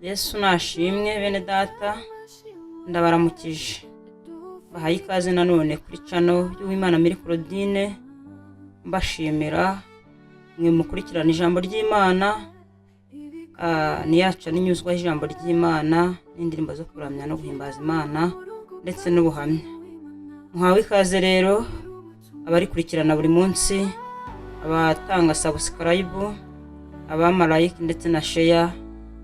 Yesu nashimwe. Bene data, ndabaramukije, bahaye ikaze nanone kuri channel y'Uwimana Miri Claudine. Mbashimira mwe mukurikirana ijambo ry'Imana. Ni yacu n'inyuzwaho ijambo ry'Imana n'indirimbo zo kuramya no guhimbaza Imana ndetse n'ubuhamya. Muhawe ikaze rero abarikurikirana buri munsi, abatanga subscribe, abama like ndetse na share,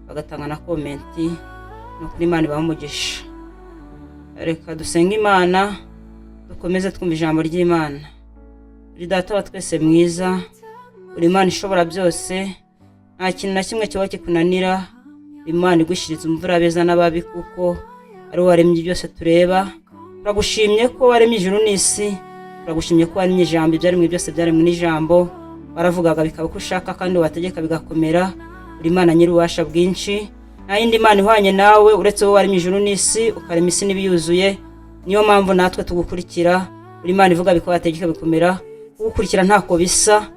bagatanga na comment. Ni ukuri Imana ibaha umugisha. Reka dusenge Imana, dukomeze twumva ijambo ry'Imana. Uri Data wa twese mwiza, uri Imana ishobora byose, nta kintu na kimwe kiba kikunanira. Imana igushyiriza imvura abeza n'ababi, kuko ari wowe waremye byose tureba. Turagushimye ko waremye ijuru n'isi, turagushimye ko waremye ijambo. Ibyaremwe byose byaremwe n'ijambo. Waravugaga bikaba uko ushaka, kandi wategeka bigakomera. Uri Imana nyir'ububasha bwinshi, nta yindi Mana ihwanye nawe uretse wowe waremye ijuru n'isi, ukarema isi n'ibiyuzuye. Niyo mpamvu natwe tugukurikira. Uri Imana ivuga bikaba, wategeka bikomera. Kugukurikira ntako bisa.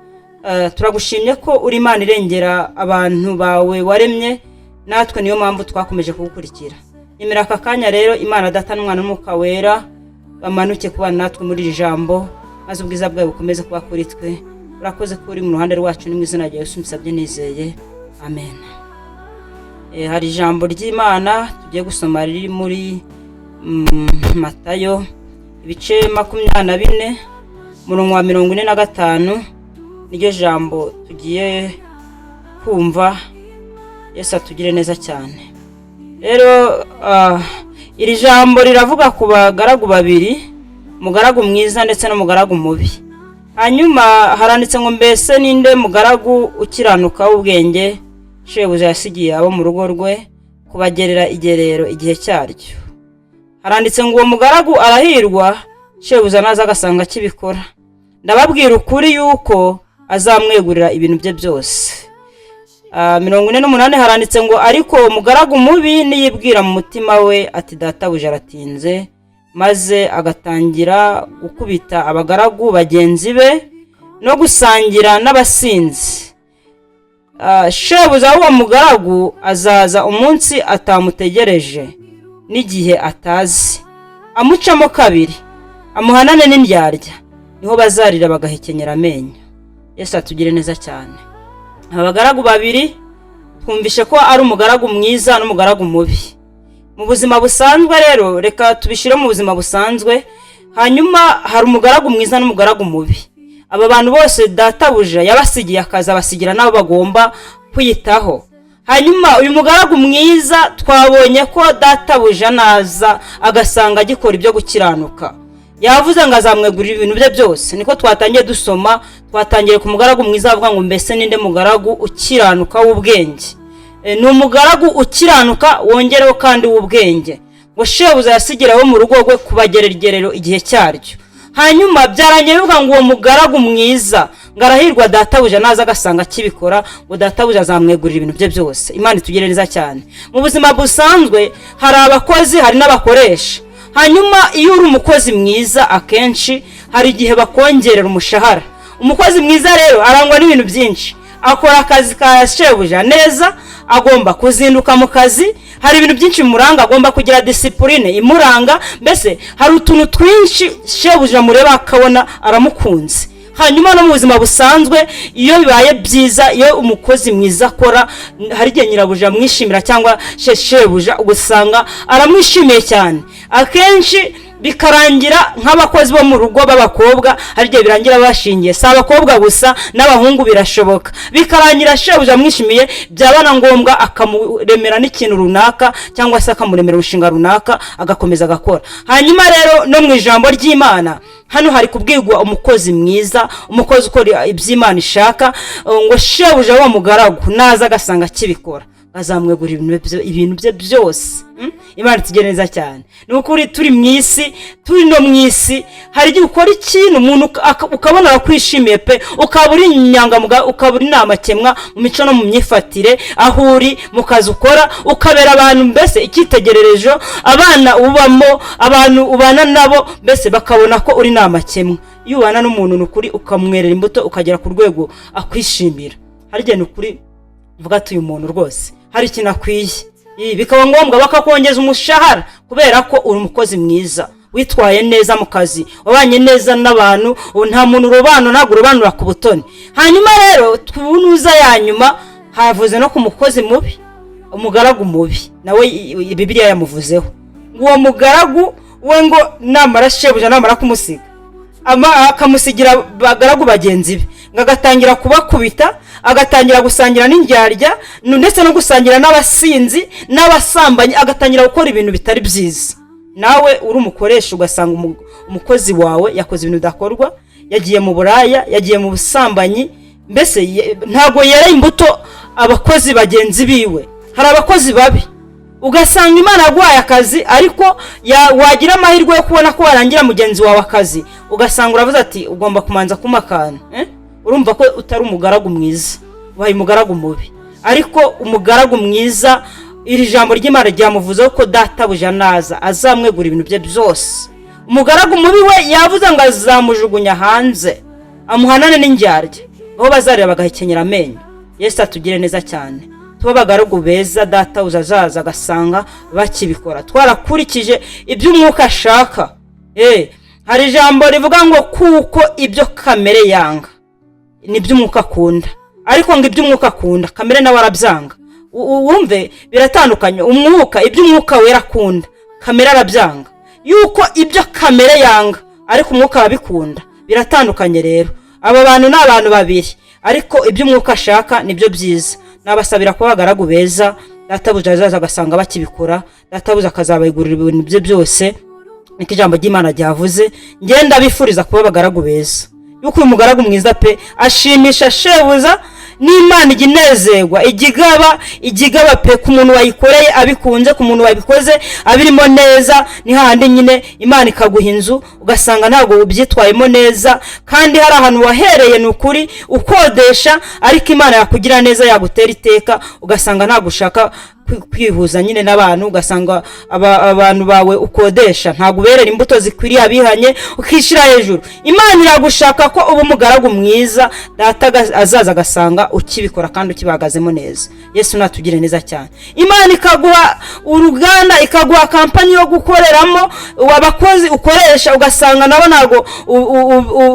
Turagushimye ko uri Imana irengera abantu bawe waremye, natwe niyo mpamvu twakomeje kugukurikira. Nyemera aka kanya rero, Imana Data n'Umwana n'Umwuka Wera bamanuke kubana natwe muri iri jambo, maze ubwiza bwawe bukomeze kuba kuri twe. Urakoze ko uri mu ruhande rwacu. Ni mu izina rya Yesu mbisabye nizeye, amen. Hari ijambo ry'Imana tugiye gusoma riri muri Matayo ibice 24, umurongo wa 45, niryo jambo tugiye kumva. Yesu atugire neza cyane. Rero iri jambo riravuga ku bagaragu babiri, umugaragu mwiza ndetse n'umugaragu mubi. Hanyuma haranditse ngo: "Mbese ninde mugaragu ukiranuka w'ubwenge shebuja yasigiye abo mu rugo rwe kubagerera igerero igihe cyaryo?" Haranditse ngo: "Uwo mugaragu arahirwa shebuja naza agasanga akibikora. Ndababwira ukuri yuko azamwegurira ibintu bye byose." 48 haranditse ngo: "Ariko umugaragu mubi niyibwira mu mutima we ati: 'Databuja aratinze,' maze agatangira gukubita abagaragu bagenzi be no gusangira n'abasinzi, shebuja w'uwo mugaragu azaza umunsi atamutegereje n'igihe atazi, amucamo kabiri, amuhanane n'indyarya. Niho bazarira bagahekenyera amenyo." Yesu atugire neza cyane. Aba bagaragu babiri twumvishe ko ari umugaragu mwiza n'umugaragu mubi. Mu buzima busanzwe rero, reka tubishyire mu buzima busanzwe. Hanyuma hari umugaragu mwiza n'umugaragu mubi. Aba bantu bose databuja yabasigiye akazi, abasigira n'abo bagomba kwiyitaho. Hanyuma uyu mugaragu mwiza twabonye ko databuja naza agasanga agikora ibyo gukiranuka, yavuze ngo azamwegurira ibintu bye byose. Niko twatangiye dusoma. Twatangiye ku mugaragu mwiza, avuga ngo: "Mbese ninde mugaragu ukiranuka w'ubwenge?" Ni umugaragu ukiranuka, wongereho kandi w'ubwenge, ngo shebuja yasigira abo mu rugo rwe kubagerera igerero igihe cyaryo. Hanyuma byarangiye bivuga ngo uwo mugaragu mwiza ngo arahirwa databuja naza agasanga akibikora, ngo databuja azamwegurira ibintu bye byose. Imana itugire neza cyane. Mu buzima busanzwe hari abakozi, hari n'abakoresha. Hanyuma iyo uri umukozi mwiza, akenshi hari igihe bakongerera umushahara. Umukozi mwiza rero arangwa n'ibintu byinshi: akora akazi ka shebuja neza, agomba kuzinduka mu kazi, hari ibintu byinshi bimuranga, agomba kugira discipline imuranga. Mbese hari utuntu twinshi shebuja mureba akabona aramukunze. Hanyuma no mu buzima busanzwe, iyo bibaye byiza, iyo umukozi mwiza akora, hari igihe nyirabuja amwishimira cyangwa shebuja, ugasanga aramwishimiye cyane. Akenshi bikarangira nk'abakozi bo mu rugo b'abakobwa, hari igihe birangira bashingiye. Si abakobwa gusa, n'abahungu birashoboka. Bikarangira shebuja amwishimiye, byaba na ngombwa akamuremera n'ikintu runaka cyangwa se akamuremera umushinga runaka, agakomeza agakora. Hanyuma rero no mu ijambo ry'Imana hano hari kubwirwa umukozi mwiza, umukozi ukora iby'Imana ishaka, ngo shebuja w'uwo mugaragu naza agasanga akibikora, azamwegurira ibintu bye byose. Imana itugire neza cyane. Ni ukuri turi mu isi, turi no mu isi, hari igihe ukora ikintu umuntu ukabona arakwishimiye pe, ukaba uri inyangamugayo, ukaba uri ntamakemwa mu mico no mu myifatire, aho uri mu kazi ukora, ukabera abantu mbese icyitegererezo, abana ubamo, abantu ubana nabo, mbese bakabona ko uri ntamakemwa. Iyo ubana n'umuntu, ni ukuri, ukamwerera imbuto, ukagera ku rwego akwishimira, hari igihe ni ukuri uvuga ati: "Uyu muntu rwose hari ikintu akwiye." Bikaba ngombwa bakakongeza umushahara kubera ko uri umukozi mwiza, witwaye neza mu kazi, wabanye neza n'abantu. Ubu nta muntu urobanura, ntabwo urobanura ku butoni. Hanyuma rero tunuza ya nyuma, havuze no ku mukozi mubi, umugaragu mubi nawe Bibiliya yamuvuzeho ngo uwo mugaragu we ngo namara shebuja namara kumusiga, akamusigira abagaragu bagenzi be, ngo agatangira kubakubita, agatangira gusangira n'indyarya, ndetse no gusangira n'abasinzi n'abasambanyi, agatangira gukora ibintu bitari byiza. Nawe uri umukoresha, ugasanga umukozi wawe yakoze ibintu bidakorwa, yagiye mu buraya, yagiye mu busambanyi, mbese ntabwo yera imbuto abakozi bagenzi biwe. Hari abakozi babi, ugasanga Imana yaguhaye akazi, ariko wagira amahirwe yo kubona ko warangira mugenzi wawe akazi, ugasanga uravuze ati: "Ugomba kumanza kuma akantu." Urumva ko utari umugaragu mwiza, ubaye umugaragu mubi. Ariko umugaragu mwiza, iri jambo ry'Imana ryamuvuzeho ko databuja naza azamwegura ibintu bye byose. Umugaragu mubi we yavuze ngo azamujugunya hanze, amuhanane n'indyarya, aho bazarira bagahekenyera amenyo. Yesu atugire neza cyane, tuba abagaragu beza, databuja azaza agasanga bakibikora, twarakurikije ibyo umwuka ashaka. Hari ijambo rivuga ngo kuko ibyo kamere yanga nibyo umwuka akunda, ariko ngo ibyo umwuka akunda kamere nawe arabyanga. Wumve biratandukanye. Umwuka, ibyo Umwuka Wera akunda, kamere arabyanga. Yuko ibyo kamere yanga ariko umwuka arabikunda, biratandukanye. Rero aba bantu ni abantu babiri, ariko ibyo umwuka ashaka nibyo byiza. Nabasabira kuba abagaragu beza, databuja azaza agasanga bakibikora, databuja akazabagurira ibintu bye byose. Niko ijambo ry'Imana ryavuze. Ngenda bifuriza kuba abagaragu beza, yuko uyu mugaragu mwiza pe ashimisha shebuza, n'Imana ijya inezerwa, ijya igaba, ijya igaba pe ku muntu wayikoreye abikunze, ku muntu wabikoze abirimo neza. Ni hahandi nyine Imana ikaguha inzu, ugasanga ntabwo ubyitwayemo neza, kandi hari ahantu wahereye, ni ukuri, ukodesha, ariko Imana yakugira neza, yagutera iteka, ugasanga ntabwo ushaka kwihuza nyine n'abantu, ugasanga abantu bawe ukodesha ntabwo uberera imbuto zikwiriye abihanye, ukishyira hejuru. Imana iragushaka ko uba umugaragu mwiza, data azaza agasanga ukibikora kandi ukibahagazemo neza. Yesu natugire neza cyane. Imana ikaguha uruganda, ikaguha kampani yo gukoreramo, abakozi ukoresha ugasanga nabo ntabwo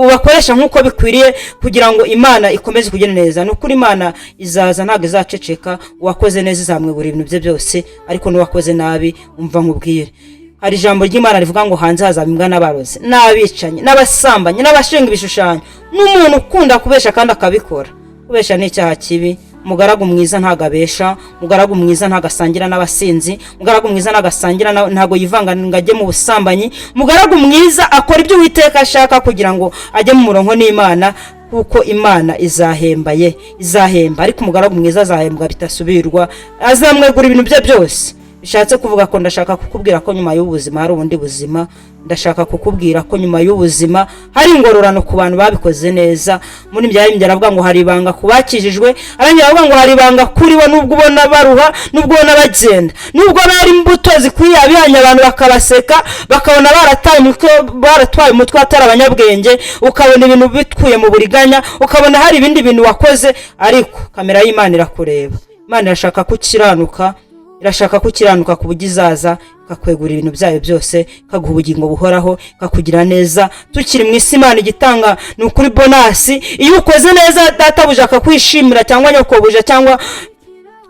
ubakoresha nk'uko bikwiriye kugira ngo Imana ikomeze kugenda neza. Ni ukuri Imana izaza, ntabwo izaceceka. Uwakoze neza izamwegura ibintu bye byose, ariko n'uwakoze nabi, umva nkubwire, hari ijambo ry'Imana rivuga ngo hanze hazaba imbwa n'abarozi n'abicanyi n'abasambanyi n'abashinga ibishushanyo n'umuntu ukunda kubesha kandi akabikora. Kubesha ni icyaha kibi. Umugaragu mwiza ntabwo abesha, umugaragu mwiza ntabwo asangira n'abasinzi, umugaragu mwiza ntabwo asangira ntabwo yivanga ngo ajye mu busambanyi. Umugaragu mwiza akora ibyo Uwiteka ashaka kugira ngo ajye mu murongo n'Imana, kuko Imana izahemba ye, izahemba. Ariko umugaragu mwiza azahembwa bitasubirwa, azamwegura ibintu bye byose. Bishatse kuvuga ko ndashaka kukubwira ko nyuma y'ubuzima hari ubundi buzima. Ndashaka kukubwira ko nyuma y'ubuzima hari ingororano ku bantu babikoze neza. Muri bya aravuga ngo hari ibanga ku bakijijwe, arangira aravuga ngo hari ibanga kuri bo, nubwo ubona baruha, nubwo ubona bagenda, nubwo bari imbuto zikwiye abihanye, abantu bakabaseka, bakabona barataye umutwe, baratwaye umutwe, atari abanyabwenge, ukabona ibintu bitwuye mu buriganya, ukabona hari ibindi bintu wakoze, ariko kamera y'Imana irakureba. Imana irashaka ko ukiranuka, irashaka ko ukiranuka, ku buryo izaza ikakwegura ibintu byayo byose, ikaguha ubugingo buhoraho, ikakugira neza. Tukiri mu isi, Imana igitanga, ni ukuri, bonus. Iyo ukoze neza, databuja akakwishimira, cyangwa nyokobuja, cyangwa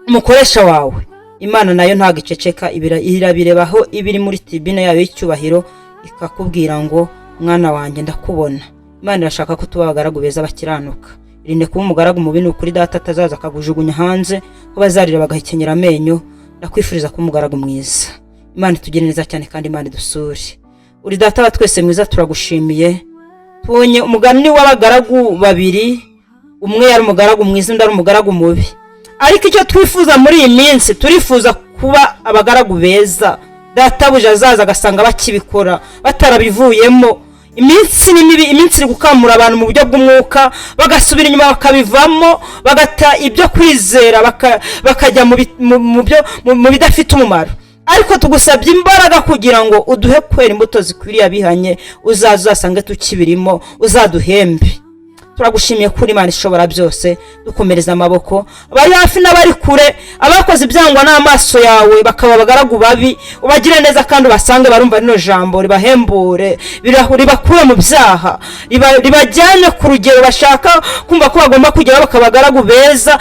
umukoresha wawe. Imana nayo ntabwo iceceka, irabirebaho, iba iri muri tribune yayo y'icyubahiro, ikakubwira ngo: "Mwana wanjye, ndakubona." Imana irashaka ko tuba abagaragu beza bakiranuka. Irinde kuba umugaragu mubi, ni ukuri, data atazaza akagujugunya hanze ko bazarira bagahekenyera amenyo. Ndakwifuriza kuba umugaragu mwiza. Imana itugire neza cyane kandi Imana idusure. Uri Data wa twese mwiza, turagushimiye. Tubonye umugani w'abagaragu babiri, umwe yari umugaragu mwiza, undi ari umugaragu mubi. Ariko icyo twifuza muri iyi minsi, turifuza kuba abagaragu beza, databuja azaza agasanga bakibikora, batarabivuyemo. Iminsi ni mibi, iminsi iri gukamura abantu mu buryo bw'umwuka, bagasubira inyuma, bakabivamo, bagata ibyo kwizera, bakajya mu bidafite umumaro. Ariko tugusabye imbaraga kugira ngo uduhe kwera imbuto zikwiriye abihanye, uzaze uzasange tukibirimo, uzaduhembe. Turagushimiye kuri Imana ishobora byose. Dukomereza amaboko abari hafi n'abari kure, abakoze ibyangwa n'amaso yawe bakaba abagaragu babi, ubagire neza kandi ubasange barumva rino jambo, ribahembure, ribakure mu byaha, ribajyane ku rugero bashaka kumva ko bagomba kugeraho, bakaba abagaragu beza.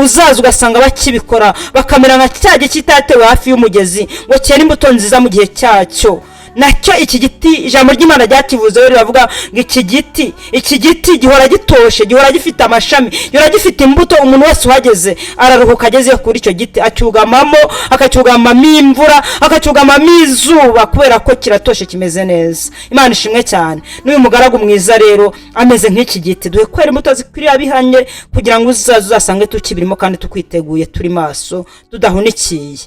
Uzaza ugasanga bakibikora, bakamera nka cya giti cyatewe hafi y'umugezi ngo cyere imbuto nziza mu gihe cyacyo. Nacyo iki giti, ijambo ry'Imana ryakivuzeho, riravuga ngo iki giti gihora gitoshe, gihora gifite amashami, gihora gifite imbuto. Umuntu wese uhageze araruhuka ageze kuri icyo giti, acyugamamo, akacyugamamo imvura, akacyugamamo izuba, kubera ko kiratoshe, kimeze neza. Imana ishimwe cyane. N'uyu mugaragu mwiza rero ameze nk'iki giti. Duhe kwera imbuto zikwiriye abihanye, kugira ngo uzaze uzasange tukibirimo kandi tukwiteguye, turi maso, tudahunikiye.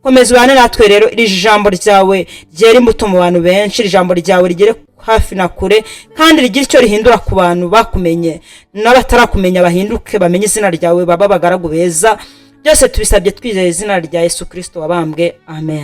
Komeza ubane natwe rero, iri jambo ryawe ryera imbuto mu bantu benshi, iri jambo ryawe rigere hafi na kure kandi rigire icyo rihindura ku bantu bakumenye n'abatarakumenya, bahinduke, bamenye izina ryawe, baba abagaragu beza. Byose tubisabye twizeye izina rya Yesu Kirisito wabambwe. Amen.